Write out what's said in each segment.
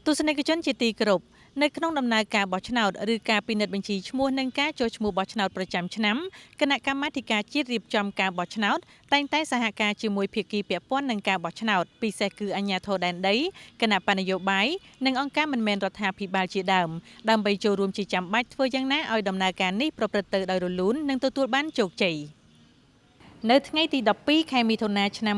ទស្សនិកជនជាទីគោរពនៅក្នុងដំណើរការបោះឆ្នោតឬការពិនិត្យបញ្ជីឈ្មោះនិងការចុះឈ្មោះបោះឆ្នោតប្រចាំឆ្នាំគណៈកម្មាធិការជាតិរៀបចំការបោះឆ្នោតតែងតែសហការជាមួយភាគីពាក់ព័ន្ធនឹងការបោះឆ្នោតពិសេសគឺអាជ្ញាធរដែនដីគណបក្សនយោបាយនិងអង្គការមិនមែនរដ្ឋាភិបាលជាដើមដើម្បីចូលរួមជាចាំបាច់ធ្វើយ៉ាងណាឲ្យដំណើរការនេះប្រព្រឹត្តទៅដោយរលូននិងទទួលបានជោគជ័យ។ នៅថ្ងៃទី12ខែមិថុនាឆ្នាំ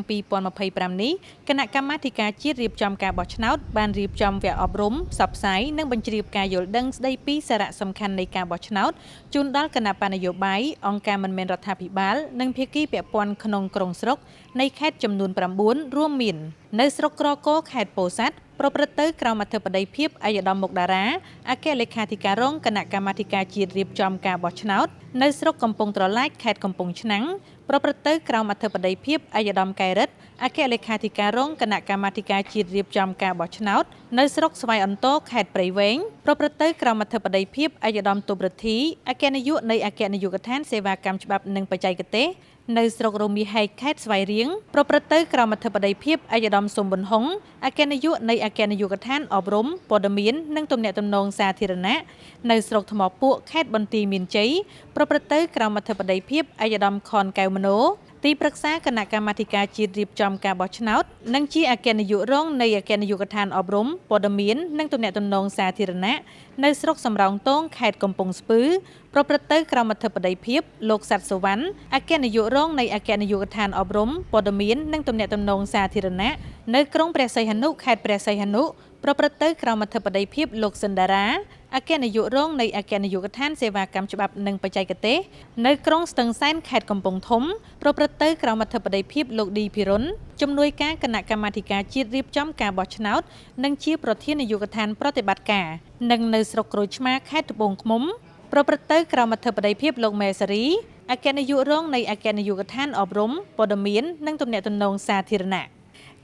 2025នេះគណៈកម្មាធិការជាតិរៀបចំការបោះឆ្នោតបានរៀបចំវគ្គអប់រំផ្សព្វផ្សាយនិងបញ្ជ្រាបការយល់ដឹងស្ដីពីសារៈសំខាន់នៃការបោះឆ្នោតជូនដល់គណបក្សនយោបាយអង្គការមិនមែនរដ្ឋាភិបាលនិងភាគីពាក់ព័ន្ធក្នុងក្រុងស្រុកនៃខេត្តចំនួន9រួមមាននៅស្រុកក្រគរខេត្តពោធិ៍សាត់ប្រព្រឹត្តទៅក្រោមអធិបតីភាពឯកឧត្តមមុកតារាអគ្គលេខាធិការរងគណៈកម្មាធិការជាតិរៀបចំការបោះឆ្នោតនៅស្រុកកំពង់ត្រឡាចខេត្តកំពង់ឆ្នាំងប្រព្រឹត្តទៅក្រោមអធិបតីភាពឯកឧត្តមកែរិទ្ធអគ្គលេខាធិការរងគណៈកម្មាធិការជាតិរៀបចំការបោះឆ្នោតនៅស្រុកស្វាយអន្ទរខេត្តព្រៃវែងប្រព្រឹត្តទៅក្រោមអធិបតីភាពឯកឧត្តមតុបរិទ្ធីអគ្គនាយកនៃអគ្គនាយកដ្ឋានសេវាកម្មច្បាប់និងបច្ចេកទេសនៅស្រុករមាសហែកខេត្តស្វាយរៀងប្រព្រឹត្តទៅក្រោមអធិបតីភាពឯកឧត្តមសុំប៊ុនហុងអគ្គនាយកនៃអគ្គនាយកដ្ឋានអប់រំព័ត៌មាននិងទំនាក់ទំនងសាធារណៈនៅស្រុកថ្មពួកខេត្តបន្ទាយមានជ័យប្រព្រឹត្តទៅក្រោមអធិបតីភាពឯកឧត្តមខនកែវមនោទីប្រឹក្សាគណៈកម្មាធិការជាតិរៀបចំការបោះឆ្នោតនិងជាអគ្គនាយករងនៃអគ្គនាយកដ្ឋានអប់រំព័ត៌មាននិងទំនាក់ទំនងសាធារណៈនៅស្រុកសំរោងទងខេត្តកំពង់ស្ពឺប្រព្រឹត្តទៅក្រោមអធិបតីភាពលោកស័តសុវណ្ណអគ្គនាយករងនៃអគ្គនាយកដ្ឋានអប់រំព័ត៌មាននិងទំនាក់ទំនងសាធារណៈនៅក្រុងព្រះសីហនុខេត្តព្រះសីហនុប្រព្រឹត្តទៅក្រោមអធិបតីភាពលោកសិនតារាអគ្គនាយករងនៃអគ្គនាយកដ្ឋានសេវាកម្មច្បាប់និងបច្ចេកទេសនៅក្រុងស្ទឹងសែនខេត្តកំពង់ធំប្រព្រឹត្តទៅក្រោមអធិបតីភាពលោកឌីភិរុនជំនួយការគណៈកម្មាធិការជាតិរៀបចំការបោះឆ្នោតនិងជាប្រធាននាយកដ្ឋានប្រតិបត្តិការនិងនៅស្រុកក្រូចឆ្មាខេត្តត្បូងឃ្មុំប្រព្រឹត្តទៅក្រោមអធិបតីភាពលោកមេសារីអគ្គនាយករងនៃអគ្គនាយកដ្ឋានអប់រំព័ត៌មាននិងទំនាក់ទំនងសាធារណៈ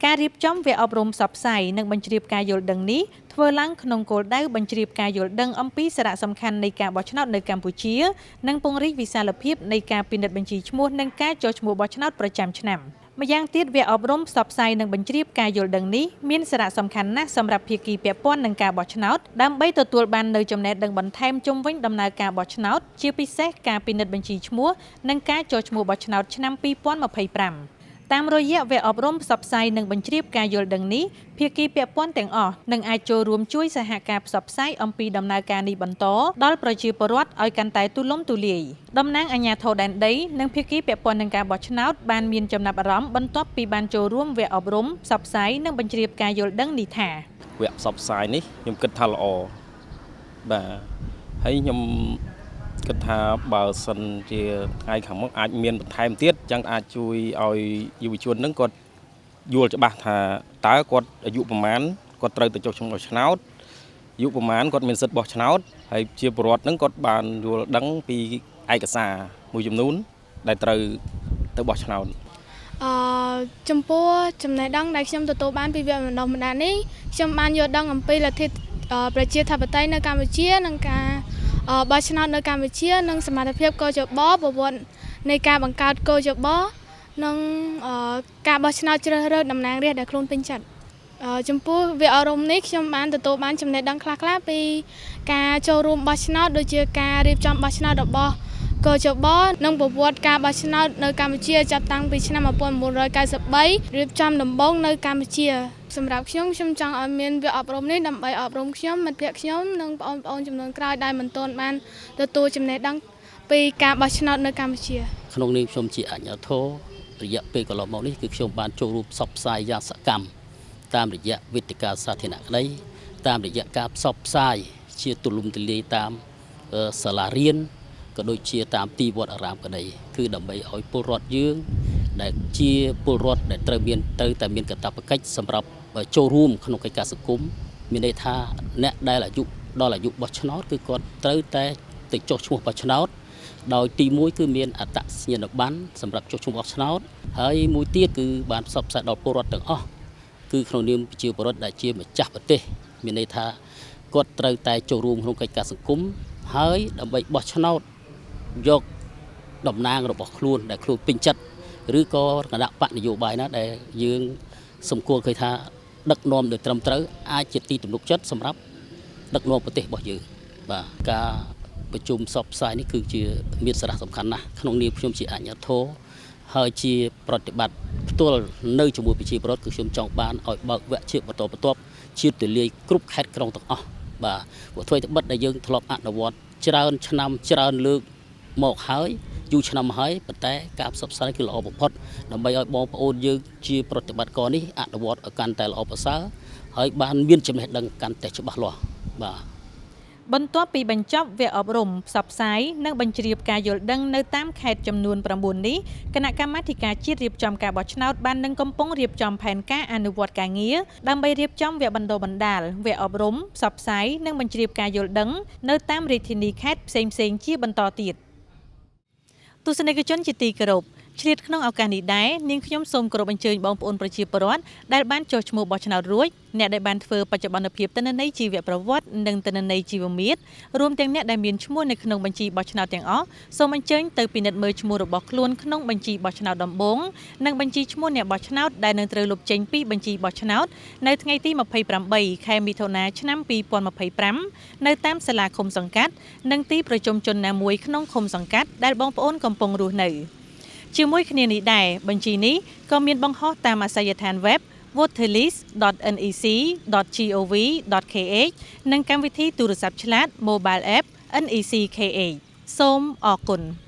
ការរៀបចំវគ្គអប់រំផ្សព្វផ្សាយនិងបញ្ជ្រាបការយល់ដឹងនេះធ្វើឡើងក្នុងគោលដៅបញ្ជ្រាបការយល់ដឹងអំពីសារៈសំខាន់នៃការបោះឆ្នោតនៅកម្ពុជានិងពង្រីកវិសាលភាពនៃការពិនិត្យបញ្ជីឈ្មោះនិងការចុះឈ្មោះបោះឆ្នោតប្រចាំឆ្នាំម្យ៉ាងទៀតវគ្គអប់រំផ្សព្វផ្សាយនិងបញ្ជ្រាបការយល់ដឹងនេះមានសារៈសំខាន់ណាស់សម្រាប់ភាគីពាក់ព័ន្ធនឹងការបោះឆ្នោតដើម្បីទទួលបាននូវចំណេះដឹងបន្ថែមជុំវិញដំណើរការបោះឆ្នោតជាពិសេសការពិនិត្យបញ្ជីឈ្មោះនិងការចុះឈ្មោះបោះឆ្នោតឆ្នាំ2025តាមរយៈវគ្គអប់រំផ្សព្វផ្សាយនិងបញ្ជ្រាបការយល់ដឹងនេះភាគីពាក់ព័ន្ធទាំងអស់នឹងអាចចូលរួមជួយសហការផ្សព្វផ្សាយអំពីដំណើរការនេះបន្តដល់ប្រជាពលរដ្ឋឲ្យកាន់តែទូលំទូលាយតំណាងអាជ្ញាធរដែនដីនិងភាគីពាក់ព័ន្ធនឹងការបោះឆ្នោតបានមានចំណាប់អារម្មណ៍បន្ទាប់ពីបានចូលរួមវគ្គអប់រំផ្សព្វផ្សាយនិងបញ្ជ្រាបការយល់ដឹងនេះថាវគ្គផ្សព្វផ្សាយនេះខ្ញុំគិតថាល្អបាទហើយខ្ញុំគិតថាបើសិនជាថ្ងៃខាងមុខអាចមានបន្ថែមទៀតចឹងអាចជួយឲ្យយុវជននឹងគាត់យល់ច្បាស់ថាតើគាត់អាយុប្រមាណគាត់ត្រូវទៅចុះឈ្មោះបោះឆ្នោតអាយុប្រមាណគាត់មានសិទ្ធិបោះឆ្នោតហើយជាពលរដ្ឋនឹងគាត់បានយល់ដឹងពីឯកសារមួយចំនួនដែលត្រូវទៅបោះឆ្នោតចំពោះចំណេះដឹងដែលខ្ញុំទទួលបានពីវគ្គបណ្ដុះបណ្ដាលនេះខ្ញុំបានយល់ដឹងអំពីលទ្ធិប្រជាធិបតេយ្យនៅកម្ពុជានិងការបោះឆ្នោតនៅកម្ពុជានិងសមត្ថភាពកជបប្រវត្តិនៃការបង្កើតកជបនិងការបោះឆ្នោតជ្រើសរើសតំណាងរាស្ត្រដែលខ្លួនពេញចិត្តចំពោះវគ្គអប់រំនេះខ្ញុំបានទទួលបានចំណេះដឹងខ្លះៗពីការចូលរួមបោះឆ្នោតដូចជាការរៀបចំបោះឆ្នោតរបស់កជបនិងប្រវត្តិការបោះឆ្នោតនៅកម្ពុជាចាប់តាំងពីឆ្នាំ1993រៀបចំដំបូងនៅកម្ពុជាសម្រាប់ខ្ញុំខ្ញុំចង់ឲ្យមានវគ្គអប់រំនេះដើម្បីអប់រំខ្ញុំមិត្តភក្តិខ្ញុំនិងបងប្អូនចំនួនក្រោយដែលមិនទាន់បានទទួលចំណេះដឹងពីការបោះឆ្នោតនៅកម្ពុជាក្នុងនាមខ្ញុំជាអាជ្ញាធររយៈពេលកន្លងមកនេះគឺខ្ញុំបានចូលរួមផ្សព្វផ្សាយយ៉ាងសកម្មតាមរយៈវេទិកាសាធារណៈក្តីតាមរយៈការផ្សព្វផ្សាយជាទូលំទូលាយតាមសាលារៀនក៏ដូចជាតាមទីវត្តអារាមក្តីគឺដើម្បីឲ្យពលរដ្ឋយើងដែលជាពលរដ្ឋដែលត្រូវតែមានកាតព្វកិច្ចសម្រាប់ចូលរួមក្នុងកិច្ចការសង្គមមានន័យថាអ្នកដែលអាយុដល់អាយុបោះឆ្នោតគឺគាត់ត្រូវតែទៅចុះឈ្មោះបោះឆ្នោតដោយទី1គឺមានអត្តសញ្ញាណប័ណ្ណសម្រាប់ចុះឈ្មោះបោះឆ្នោតហើយមួយទៀតគឺបានផ្សព្វផ្សាយដល់ពលរដ្ឋទាំងអស់គឺក្នុងនាមប្រជាពលរដ្ឋដែលជាម្ចាស់ប្រទេសមានន័យថាគាត់ត្រូវតែចូលរួមក្នុងកិច្ចការសង្គមហើយដើម្បីបោះឆ្នោតយកតំណាងរបស់ខ្លួនដែលខ្លួនពេញចិត្តឬក៏គណៈបកនយោបាយណាដែលយើងសម្គាល់ឃើញថា ដឹកនាំដោយត្រឹមត្រូវអាចជាទីទំនុកចិត្តសម្រាប់ដឹកនាំប្រទេសរបស់យើងបាទការប្រជុំផ្សព្វផ្សាយនេះគឺជាមានសារៈសំខាន់ណាស់ក្នុងនាមខ្ញុំជាអាជ្ញាធរហើយជាប្រតិបត្តិផ្ទាល់នៅជាមួយប្រជាពលរដ្ឋគឺខ្ញុំចង់បានឲ្យបើកវគ្គជាបន្តបន្ទាប់ជាទូលាយគ្រប់ខេត្តក្រុងទាំងអស់បាទព្រោះធ្វើត្បិតដែលយើងធ្លាប់អនុវត្តច្រើនឆ្នាំច្រើនលើកមកហើយយូរឆ្នាំហើយប៉ុន្តែការផ្សព្វផ្សាយគឺល្អបំផុតដើម្បីឲ្យបងប្អូនយើងជាប្រតិបត្តិករនេះអនុវត្តឲ្យកាន់តែល្អប្រសើរហើយបានមានចំណេះដឹងកាន់តែច្បាស់លាស់បាទ បន្ទាប់ពីបញ្ចប់វគ្គអប់រំផ្សព្វផ្សាយនិងបញ្ជ្រាបការយល់ដឹងនៅតាមខេត្តចំនួន9នេះគណៈកម្មាធិការជាតិរៀបចំការបោះឆ្នោតបាននឹងកំពុងរៀបចំផែនការអនុវត្តការងារដើម្បីរៀបចំវគ្គបណ្ដុះបណ្ដាលវគ្គអប់រំផ្សព្វផ្សាយនិងបញ្ជ្រាបការយល់ដឹងនៅតាមរាជធានីខេត្តផ្សេងៗជាបន្តទៀតទស្សនិកជនជាទីគោរពឆ្លៀតក្នុងឱកាសនេះដែរនាងខ្ញុំសូមគោរពអញ្ជើញបងប្អូនប្រជាពលរដ្ឋដែលបានចុះឈ្មោះបោះឆ្នោតរួចអ្នកដែលបានធ្វើបច្ចុប្បន្នភាពទិន្នន័យជីវប្រវត្តិនិងទិន្នន័យជីវមាត្ររួមទាំងអ្នកដែលមានឈ្មោះនៅក្នុងបញ្ជីបោះឆ្នោតទាំងអស់សូមអញ្ជើញទៅពិនិត្យមើលឈ្មោះរបស់ខ្លួនក្នុងបញ្ជីបោះឆ្នោតដំបូងនិងបញ្ជីឈ្មោះអ្នកបោះឆ្នោតដែលនឹងត្រូវលុបចេញពីបញ្ជីបោះឆ្នោតនៅថ្ងៃទី28ខែមិថុនាឆ្នាំ2025នៅតាមសាលាឃុំសង្កាត់និងទីប្រជុំជនណាមួយក្នុងឃុំសង្កាត់ដែលបងប្អូនកំពុងរស់នៅជាមួយគ្នានេះដែរបញ្ជីនេះក៏មានបង្ហោះតាមអាសយដ្ឋាន web voterlist.nec.gov.kh និងកម្មវិធីទូរស័ព្ទឆ្លាត Mobile App NEC KH សូមអរគុណ។